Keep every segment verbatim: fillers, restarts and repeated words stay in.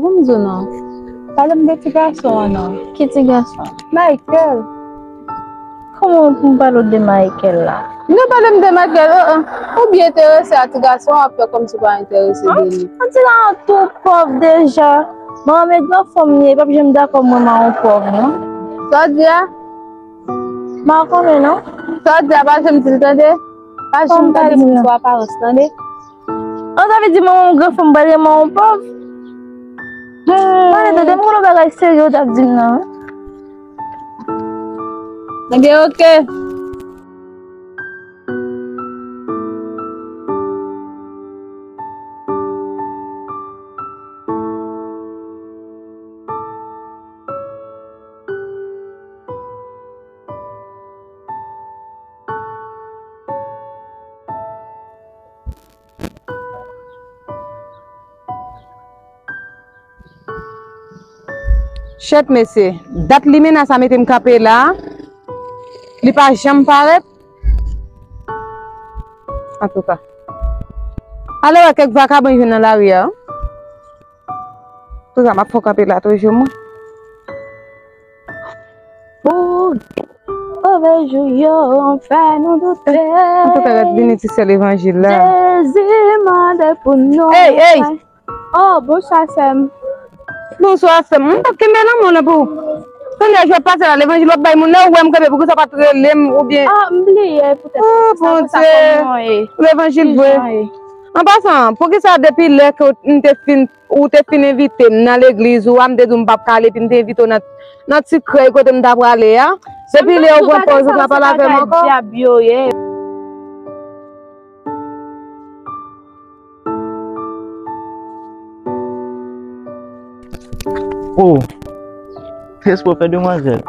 Ban m di w non. Pale m de ti gason an non. Ki ti gason? Michael. Kòman pou m pale w de Michael la? Non, pale m de Michael, oh, oh. Ou byen enterese a ti gason an, w ap fè kòmsi w pa enterese de li. An ti la an tou pòv deja. Manman m e gran fanm li ye, li p ap janm dakò mwen mawon pòv non. Sa w di a? M pa konnen non. Sa w di a pa janm di l tande. Pa janm tande moun sou aparans tande. An sa vle di manman m gran fanm pral renmen yon pòv? Mwen tande m konnen bagay serye w t ap di m nan wi. Ebyen oke. Chèt mesye, dat limena sa mete m kanpe la, li pa janm parèt. Antouka, ale wè kèk vakabon jwenn nan lari a. Antouka, m ap fè kanpe la toujou mwen. Pou move jou yo fè nou doute. Antouka, gad vini ti sè levanjil la. Jezi mande pou nou. Ey, ey! Oh, bonswa, sè m. Bonswa, sè m. M t ap kenbe lanmou lan pou ou. Kounye a, jwèt pase la, levanjil w ap bay moun, lè w wè m kanpe, poukisa w pa t rele m, oubyen. Ah, m bliye, poutèt. Oh, Bondye. Levanjil vre. An pasan, poukisa depi lè ke m te fin, ou te fin envite m nan legliz ou a, m te di w m p ap ka ale, epi m te envite w nan, nan ti krèy kote m ta prale a? Depi lè ou pran pòz ou pa pale avè m ankò? Oh, respè w fè demwazèl.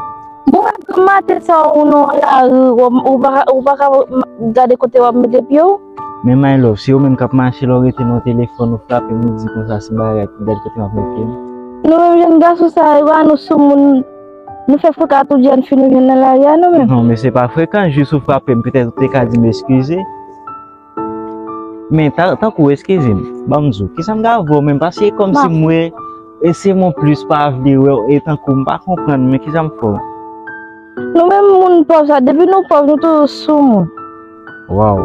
Bon, maten sa ou nan lari, ou, ou pa, ou pa ka gade kote w ap mete pye w? Men my love, se ou menm k ap mache lè w rete nan telefòn ou frape m, ou di konsa se bagay ki gade kote m ap mete pye m. Nou menm jèn gason sa yo, nou soumoun, nou fè freka tou di a n fin nou jwenn nan lari a nou menm. Non, men se pa frekan, jis ou frape m, petèt ou te ka di m eskize. Men ta, tankou, eskize m, ban m di w, kisa m gen avè w menm? Paske kòmsi m wè e se mwen plis pa vle wè w, e tankou m pa konprann, men kisa m fè w? Nou menm moun pòv sa, depi nou pòv, nou toujou sou moun. Waw.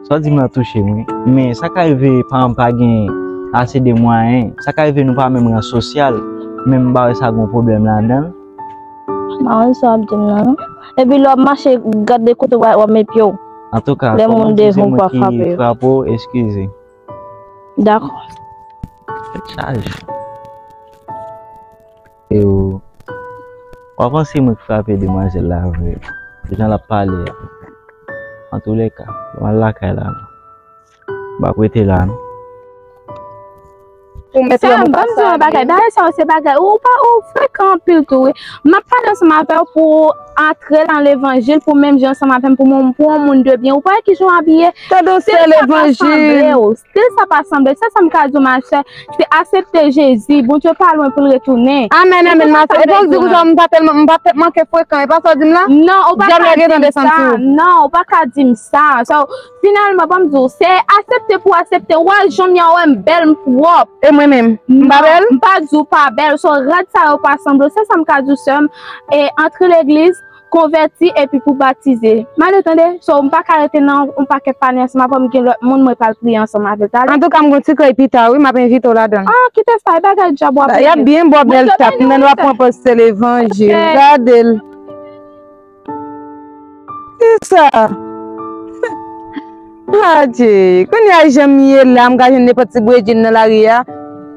Sa w di m nan touche m, wi. Men sa ka rive paran m pa gen ase de mwayen. Sa ka rive nou pa menm ran sosyal. Men m pa wè sa gen yon pwoblèm ladan l. M pa konn sa w ap di m nan, non. Epi lè w ap mache, gade kote w ap, w ap met pye w. Antouka, kòm w di se mwen ki frape w, eskize. Dakò. Tèt chaje. E w, w a panse mwen k frape demwazèl la vre? Jan l ap pale a. Antouleka, m al lakay la non. M p ap rete la non. Ou mèt wè m pa sa. Sè m, ban m di w yon bagay. Bagay sa yo se bagay. Ou pa, ou frekan anpil tou wi. M ap pale ansanm avè w pou w antre nan levanjil, pou w menm jan ansanm avè m, pou mwen, pou yon moun de byen. Ou pa wè kijan w abiye? Tande yon sè levanjil. Stil sa pa sanble w. Stil sa pa sanble w. Sèl sa m ka di w, machè, se aksepte Jezi. Bondye pa lwen pou l retounen. Amèn, amèn, machè. E pa w di konsa, m pa tèlman, m pa tèt manke frekan. E pa sa w di m la? Non, ou pa ka di m sa. Non, ou pa ka di m sa. So, finalman, ban m di w, se aksepte pou aksepte. Ou wè jan m ye a, ou wè m bèl, m pwòp. E mwen menm, m pa bèl? M pa di w pa bèl. So, rad sa yo pa sanble w. Sèl sa m ka di w, sè m, e antre legliz, konvèti epi pou batize. M ale tande. So, m pa ka rete nan yon pakèt pale ansanm avè w, m gen lòt moun mwen pral priye ansanm avè l. Tande. Antouka, m gen yon ti krèy pita wi, m ap envite w ladan l. Ah, kite sa, e bagay dyab w ap regle. Y ap byen ba w bèl tap, men w ap pran pòz se levanjil. Gade l. Kisa? Adje, kounye a jan m ye la, m ka jwenn nenpòt ti bredjin nan lari a.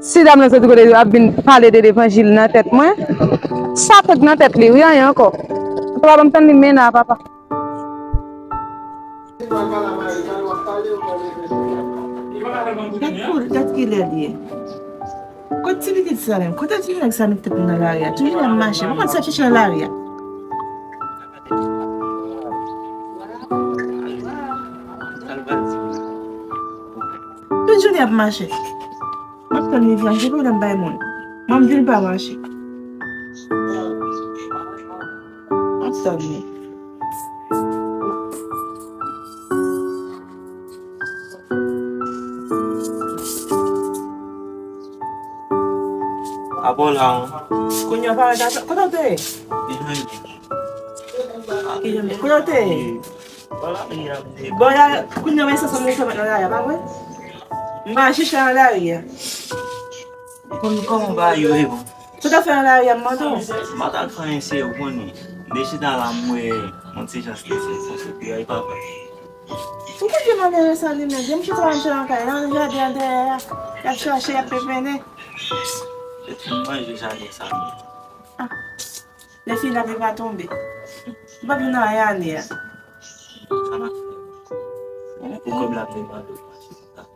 Si dam nan soti kote l ap vin pale de levanjil nan tèt mwen, sa fèk nan tèt li, wi, anyen ankò. Papa, ban m tann li men la, papa. Gad kou, gad kilè l ye. Kot ti pitit sa menm? Kote ti nèg sa met tèt li nan lari a? Toujou ap mache. Mwen konn sa chèche nan lari a. Tout jounen ap mache. M ap tann li vre, se pwoblèm bay moun. Mwen m di l pa mache. M ap tann li. Apa w la, an? Kounye a w pa wè data. Kote w te ye? Kote w te ye? Bon, la, kounye a w esans mwen fè mwen nan lari a, pa vre? M pa chèche nan lari a. Kòman, kòman bagay yo ye, bon? Sa w t ap fè nan lari a, m mande w? M pa t al fè anyen serye, ou konnen. M te chita la, m wè yon ti jan strese, m panse ke ay papa. Ou konnen malere sa li menm, vye mouche sa mouche nan kay la, nan jaden an dèyè a. Y ap chache, y ap pepennen. Se pou manje jaden sa menm. Ah. Lè fini lapli va tonbe. M p ap jwenn anyen ane a. Sa n ap fè? Pou kòb lapli mande w mache konsa.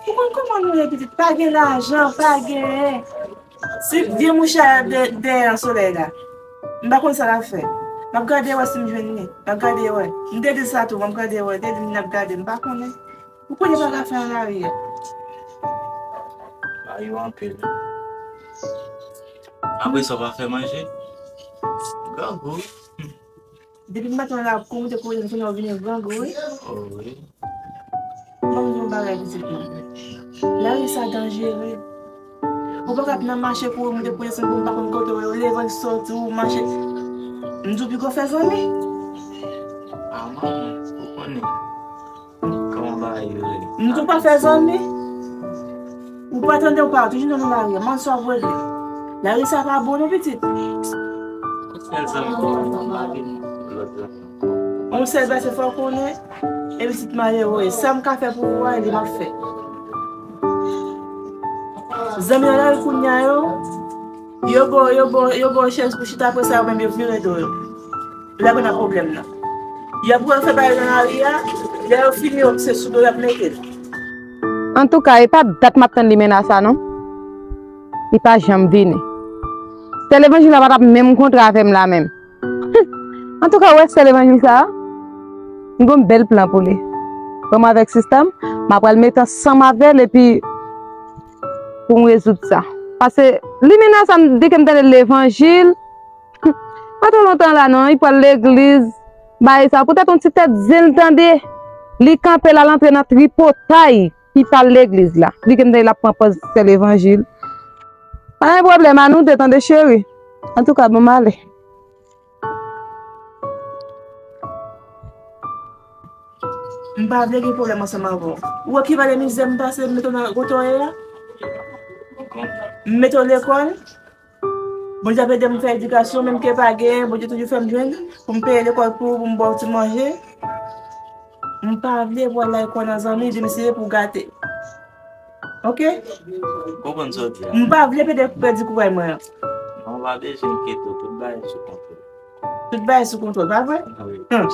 Ou konn kòman nou ye pitit, pa gen lajan, pa genyen. Si vye mouche a dèyè nan solèy la, m pa konn sa l ap fè. M ap gade wè si m jwenn li. M ap gade wè. M te di sa tou, m ap gade wè. Te di m n ap gade, m pa konnen. Ou konnen sa l ap fè nan lari a. Ba yo anpil. Apre sa, w pa fè manje? Grangou. Depi maten la, ap kou moute kouri, kounye a w vini grangou, wi. Oh, wi. Ban m di w yon bagay, pitit mwen. Lari sa danjere. Ou pa ka ap nan mache kouri moute kouri desann pou m pa konn kote w ye. Ou leve, w soti, ou mache. M di w piko fè zanmi. Ah, manman, ou konnen. Kòman bagay yo ye? M di w pa fè zanmi. Ou pa tande, ou pa toujou nan lari a. Mande sa w vle. Lari sa pa bon non, pitit. Yon sèl zanmi pou mwen, pa gen lòt zanmi. Yon sèl bagay se fò w konnen, e pitit malere, sa m ka fè pou ou a, e li m ap fè. Zanmi nan lari kounye a yo, yo ba w, yo ba w, yo ba w chèz pou chita, apre sa yo menm yo vire do yo. Lè gen nan pwoblèm nan. Y ap wè fè bagay nan lari a, lè yo fini, se sou do y ap mete l. Antouka, e pa dat m ap tann limena sa non. Li pa janm vini. Sè Levanjil la pa t ap menm kontre avè m la menm. Antouka, ou wè sè Levanjil sa a? M gon bèl plan pou li. Ban m avèk sista m, m ap pral mete ansanm avè l epi pou m rezoud sa. Paske limena sa m di ke m tande Levanjil, pa twò lontan la non, li pral legliz, bagay sa. Poutèt yon ti tèt zen l tande, li kanpe l al antre nan tripotay, li pa al legliz la. Li gen l ap pran pòz sè Levanjil. Pa gen pwoblèm, a nou de tande cheri. Antouka, bon, m ale. M pa vle gen pwoblèm ansanm avè w. Ou wè ki valè mizè m pase, m mete w nan kote w ye a? M mete w lekòl. Bondye ap ede m fè edikasyon, menm ke pa genyen, Bondye toujou fè m jwenn pou m peye lekòl pou ou, pou m ba w ti manje. M pa vle pou w al lakòl nan zanmi, di m se pou w gate. Oke? Konprann sa w di a. M pa vle pèdi, pèdi kouraj mwen an. Non, pa bezwen enkyete w, tout bagay sou kontwòl. Tout bagay sou kontwòl, pa vre? Wi. Hum.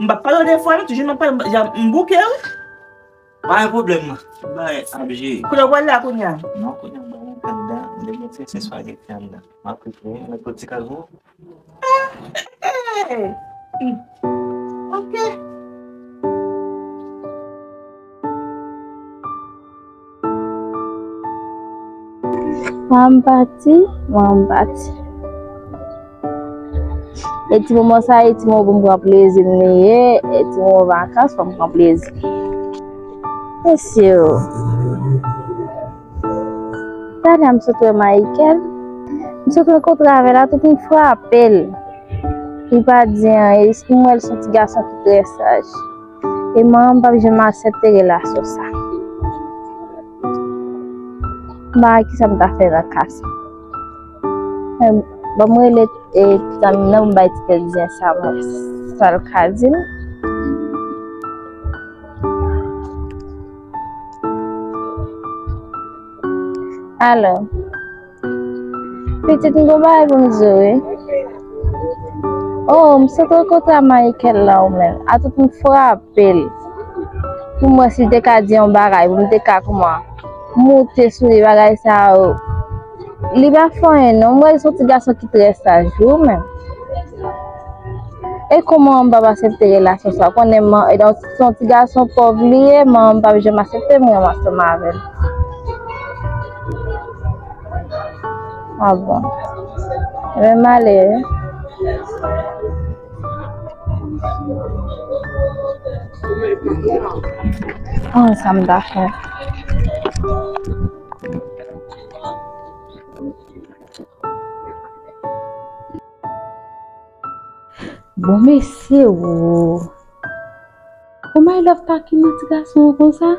M p ap pale w de fwa non, toujou m ap pale, m, m bouke wi. Pa gen pwoblèm non. Tout bagay ap jere. Kote w pral la kounye a? Non, kounye a m pral rantre anndan, m te mete se espageti anndan. M ap prepare, m met yon ti kalbou. Eh, eh, eh. Ok. Mwen m pati, mwen m pati. E ti moman sa, e ti moman pou m pran plezi m li ye, e ti moman vakans, fò m pran plezi. Mesye yo. Talè a m sot wè Michael. M sot rankontre avè l, atout m frape l. Li pa di anyen, jiske m wè l se yon ti gason ki trè saj. E manman m p ap janm aksepte relasyon sa. M pa wè kisa m ta fè nan ka sa. Men, ban m rele, e, zanmi m nan pou m bay ti tèt zen sa, mwen, sa l ka di m. Alo. Pitit, m gon bagay pou m di w, wi. Oh, m sot rankontre a Michael la, ou menm. Atout m frape l. Pou m wè si l te ka di yon bagay, pou m te ka kòman moute sou li, bagay sa yo. Li pa fè anyen, non. M wè l se yon ti gason ki trè saj, wi, ou menm. E kòman m p ap aksepte relasyon sa? Ou konnen man, e donk, se yon ti gason pòv li ye, manman m p ap janm aksepte m renmen ansanm avè l. Ah bon. Ebyen, m ale, wi. Oh, sa m ta fè? Bon mesye, o. O my love, takin nan ti gason an konsa.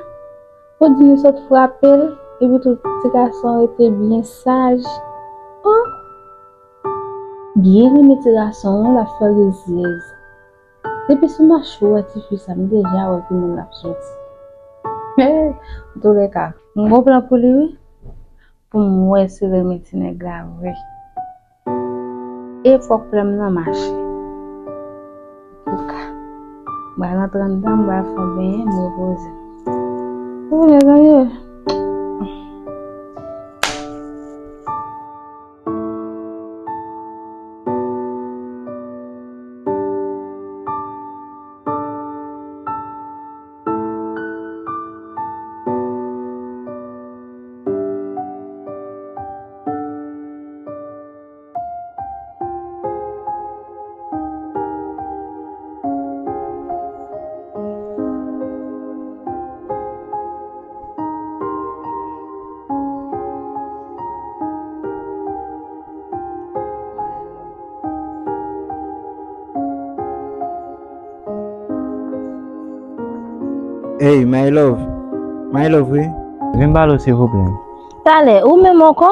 O di nou sot frape l, epi tou ti gason an rete byen saj. O. Byen renmen ti gason an, l ap fè rizyèz. Depi sou mache w wè tifi sa, m deja wè ki moun l ap soti. Antouleka, m gon plan pou li wi. Pou m wè si l renmen ti nèg la vre. E fòk plan m nan mache. Antouka, m pral antre anndan, m pral fè yon benyen, m repoze m. Wi, mezanmi. Hey, my love. My love, wi. Vin pale w, silvouplè. Talè, ou menm ankò?